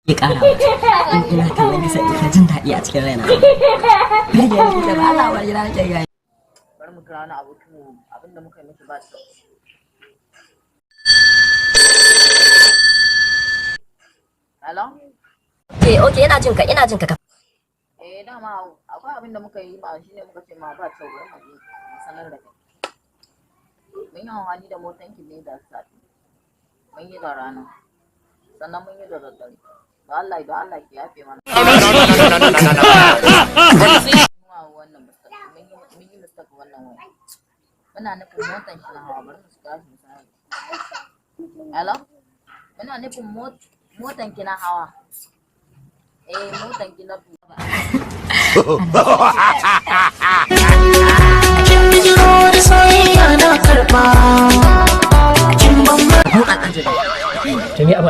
Ya ƙara mata in ina kallon kasa ina jin daɗi a cikin raina. Birge ni kike ba Allah wa gida nake gani. Bari mu kira wani abokin mu, abinda muka yi mishi ba kyau. Hello? Okay, ina jin ka, ina jin ka. Eh, dama akwai abinda muka yi ma, shine muka ce ma ba kyau, bari mu je mu sanar da kai. Mun yi amfani da motan ki ne da safe. Mun yi da rana. Sannan mun yi da daddare. Don Allah, don Allah ki yafe mana. Mun wannan mistake, mun yi mistake wannan waya. Muna nufin motan shi na hawa, bari mu kira shi mu sanar da shi. Hello? Muna nufin motan ki na hawa. Eh, motan ki na Kin bijiro da soyayya, na karba. Kin ban Abun al'ajabi. To me abu?